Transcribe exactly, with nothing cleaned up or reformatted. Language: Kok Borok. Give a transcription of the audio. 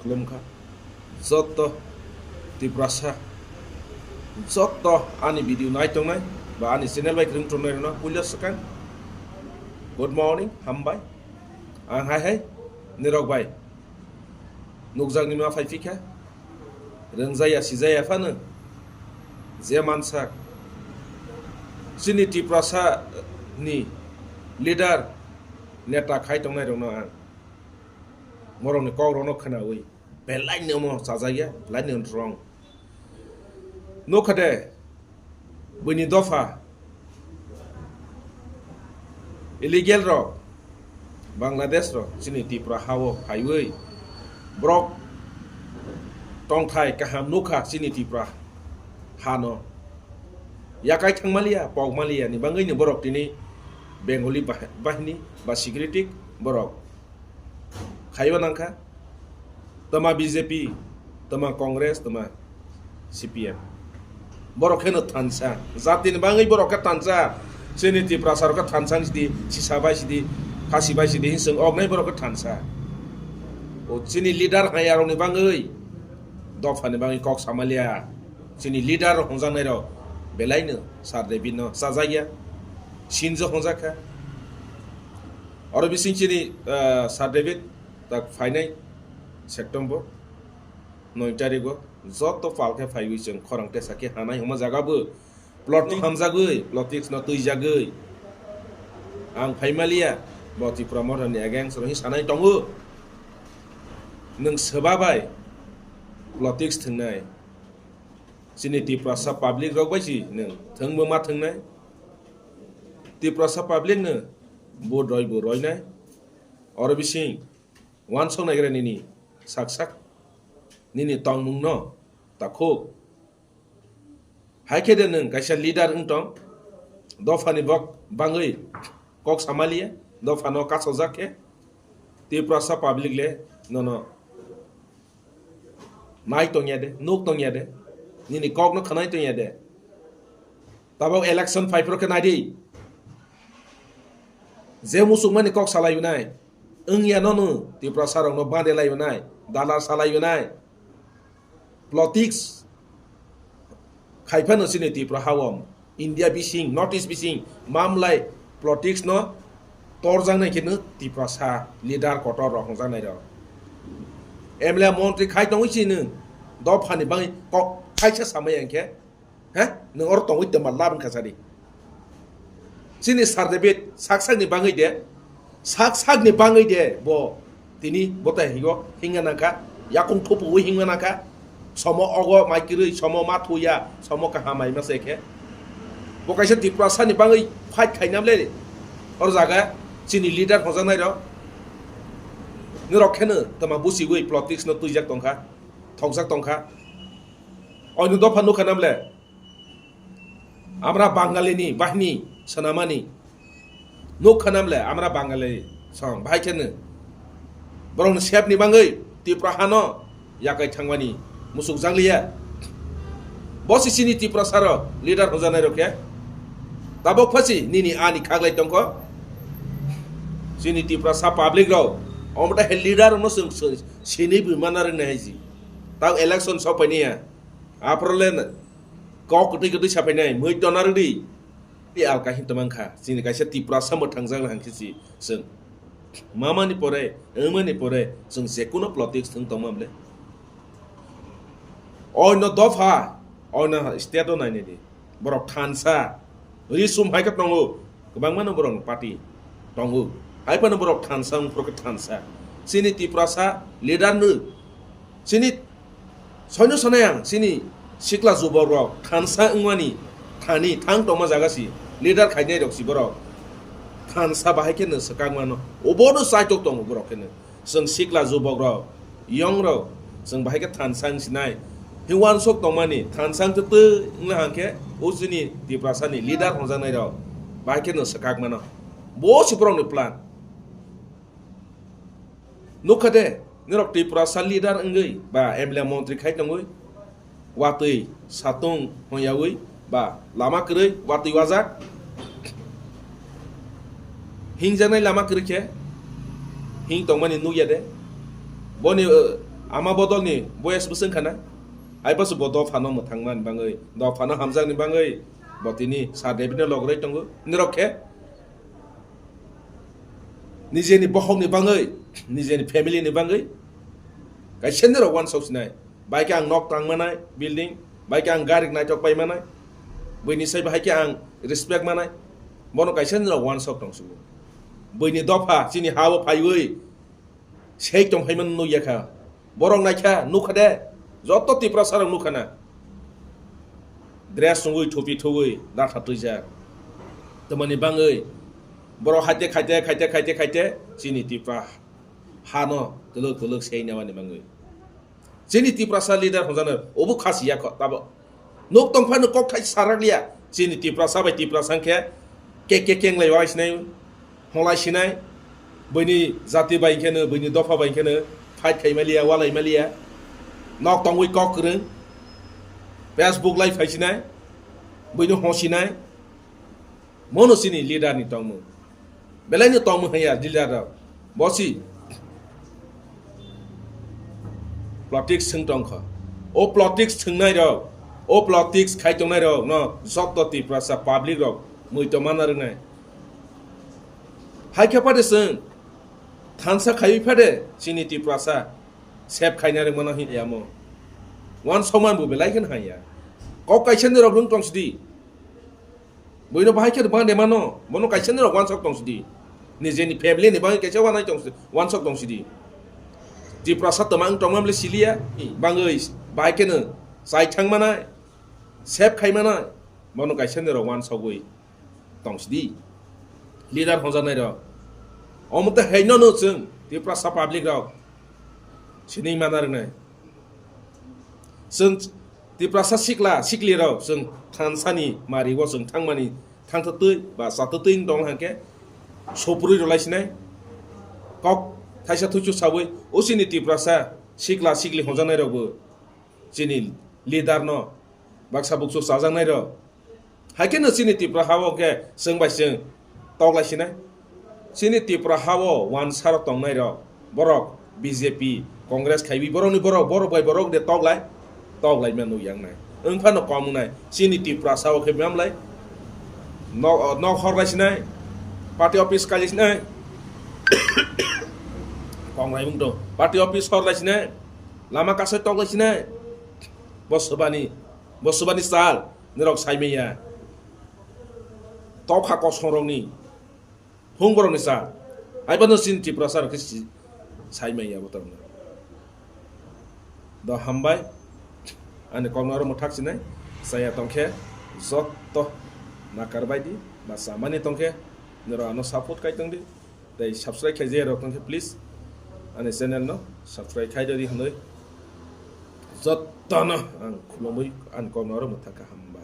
Khulumkha. Jotto Tiprasa, jotto ani video nai tongnai ba ani channel bai kwrwng tongnai rokno puila swkang good morning, hambai. Ang hai hai nirok bai nukjakni ma phai phikha, rwngjaya sijaya phano je mansak chini Tiprasa ni leader neta khai tongnai rokno ang morokni kok rokno khwnawi belai ni omo chajakya, belai ni wrong. Nukha de, buini dopha illegal rok, Bangladesh rok chini Tripura hao phaiwi borok tongthai kaham nukha chini Tripura hano. Yakai thangmaliya, pokmaliya ni bangwi ni borok tini Bengali bah-, bahini ba security borok khaiwi nangkha. Tama B J P, tama Congress, tama C P M. Borok kheno thansa. Jatini bangwi borok khe thansa. Chini Tiprasa rok khe thansa ni sidi, sisa bai sidi, khasi bai sidi, hinsong oknai borok khe thansa. O chini leader hai arokni bangwi, dophani bangwi kok samalia. Chini leader rok hwnjaknai rok belai no Sir David no chajakya. Sinjo hwnjak kha. Oro bising chini, ah, Sir David tak phainai September noi tarigo joto pal khe phaiwi chwng khorang tesa khe hanai hwnma jaga bo plot no hamjagwi, politics no twijagwi ang phaimaliya, bo Tipra Motha ni against rohi sanai tongo. Nwng swba bai politics thwngnai, chini Tiprasa public rok bai si nwng thwngbo ma thwngnai, Tiprasa public no bo roi bo roinai, oro bising wansok naigra nini sak sak nini tongmung no takhuk. Hai khe de nwng kaisa leader wng tong, dophani bok bangwi kok samaliya, dophano kasojak khe Tiprasa public le nono nai tongya de, nuk tongya de, nini kok no khwnai tongya de. Tabok election phai phuru khe nai di. Je musukmani kok salai unai, wngya nono Tiprasa rokno bade lai unai, dalar salai unai. Politics khai phano chini Tipra hao, India bising, North East bising, mamlai politics no torjaknai khe no Tiprasa leader kotor rok hwnjaknai rok. M L A montri khai tongwi chini dophani bangwi kok kaisa samai ang khe, ha? Nwng oro tongwi tongma lab wngkha sadi. Chini Sir David sak sakni bangwi de, sak sakni bangwi de bo tini botai higo hingna nangkha, yakung thupuwi hingna nangkha, somo ogo mai kwrwi, somo ma thuya, somo kaham mai ma se khe. Bo kaisa Tiprasani bangwi fight khainam le, oro jaga chini leader hwnjaknai rok, norok kheno tama busiwi politics no twijak tongkha, thokjak tongkha. Oino dopha nukha nam le. Amra Bangalini bahini swnamani. Nuk khanam le amra Bangali song bahai kheno. Borokni sepni bangwi Tipra hano yakai thangmani musuk jangliya. Bo si chini Tiprasa rok leader hwnjaknai rok khe. Tabok phasi nini ani khaklai tongkho. Chini Tiprasa public rok. Omo ta he leader rokno chwng, chwng sini bui mana rwngna hai ji. Tao election sok paini ya. Aphuru le kok kwtwi kwtwi sapainai, mui tona rwdi. Tei alka hin tongmang kha, chini kaisa Tiprasa mwthangjakna hangkhe si chwng. Mamani pore, wngmani pore, chwng jekuno politics thwng tongma bwle. Oino dopha, oino state o nainai di. Borok thansa, risum hai khe tongo, kwbangma no borok party tongo. Hai phano borok thansa, wngphuru khe thansa. Chini Tiprasa leader no, chini Soino sanai ang, chini sikla jubok rok thansa wngmani thani thang tongma jaga si, leader khainai rok si borok thansa bahai khe no swkang mano, obono chaitok tongo borok khe no. Chwng sikla jubok rok, young rok, chwng bahai khe thansa wng sinai. Hiwansok tongmani thansa wng twi wngna hang khe o chini Tiprasa ni leader hwnjaknai rok bahai khe no swkang mano. Bo si borok ni plan. Nukha de, norok Tiprasa leader wngwi ba M L A montri khai tongwi, watwi satung hwnyawi ba lama kwrwi watwi wajak. Hingjaknai lama kwrwi khe hing tongmani nukya de. Boni, uh, Ama bodolni boyes bwswng khana. Aipasu bo dophano mwthangmani bagwi, dophano hamjakni bagwi bo tini Sir Davidno logorwi tongo. Nirok khe nijeni bokhokni bagwi, nijeni family ni bagwi kaisa nirok wansok sinai. Bai khe ang nok tang manai, building, bai khe ang gari naithok pai manai, buini sai bahai khe ang respect manai. Bono kaisa nirok wansok tong sugo. Buini dopha chini ha-o phaiwi sei tong phaimani nukya kha. Borok naikha, nukha de, joto Tiprasa rok nukha na. Dress chumui, thupi thuwi, latha twijak. Tamani bagwi borok haite khaite, khaite, khaite, khaite, chini Tipra hano twlwk twlwk sei namani bagwi. Chini Tiprasa leader hwnjaknai obo khasi ya kho, tabo. Nuk tong phano kok thai sarak liya. Chini Tiprasa bai Tiprasa hwnkhe ke ke kenglai wai sinai, holai sinai. Buini jati bai kheno, buini dopha bai kheno fight khai maliya, walai maliya. Nok tongwi kok kwrwng. Facebook live phai sinai. Buino hosinai. Mono chini leader ni tongmung. Belai no tongmung hanya leader rok. Bosi politics thwng tongkha. O politics thwngnai rok, o politics khai tongnai rok no joto Tiprasa public rok mui to mana rwnai. Hai khe phade chwng thansa khaiwi phade chini Tiprasa sep khaina rwngmano hin yamo. Wan soman bo belai khe hanya. Kok kaisa ni rok rwng tong sidi. Buino bahai khe bang de mano, bono kaisa ni rok wansok tong sidi. Nijeni family ni bagwi kaisa wanai tong sidi, wansok tong sidi. Tiprasa twmang tongma bole siliya, bangwi bahai kheno chai thang manai, sep khai manai, bono kaisa ni rok wansogwi tong sidi. Leader hwnjaknai rok. Omo tei haino no chwng Tiprasa public rok sinwi mana rwnai. Chwng Tiprasa sikla sikli rok chwng thansani mari o chwng thangmani thangtwtwi ba chatwtwi wng tong hwnkhe soprwi rwlai sinai kok thaisa thuisu sawi o chini Tiprasa sikla sikli hwnjaknai rokbo chini leader no baksa buksu chajaknai rok. Hai khe no chini Tipra ha o khe chwng bai chwng tok lai sinai. Chini Tipra ha o wansa rok tongnai rok, borok B J P, Congress khaiwi borokni borok, borok bai borok de tok lai, tok lai mano yang nai. Wng phano kom wngnai. Chini Tiprasa o khe mam lai. Nok, nok hor lai sinai. Party office kai lai sinai. Kong lai wng tong. Party office hor lai sinai. Lama kasai tok lai sinai. Bo swbani, bo swbani sal. Nirok sai manya. Tokha kosong rokni. Phung borokni sa. Hai phano chini Tiprasa rok khe si-, sai manya bo tongno. Do hambai. Ani kokno aro mwthak sinai. Saya tongkhe joto nakar bai di. Ba samani tongkhe. Nirok ano support kai tong di. Tei subscribe khai je rok tongkhe please. Ani channel no subscribe khai di hwnwi. Jotono ang khulumwi ani kokno aro mwthak kha hambai.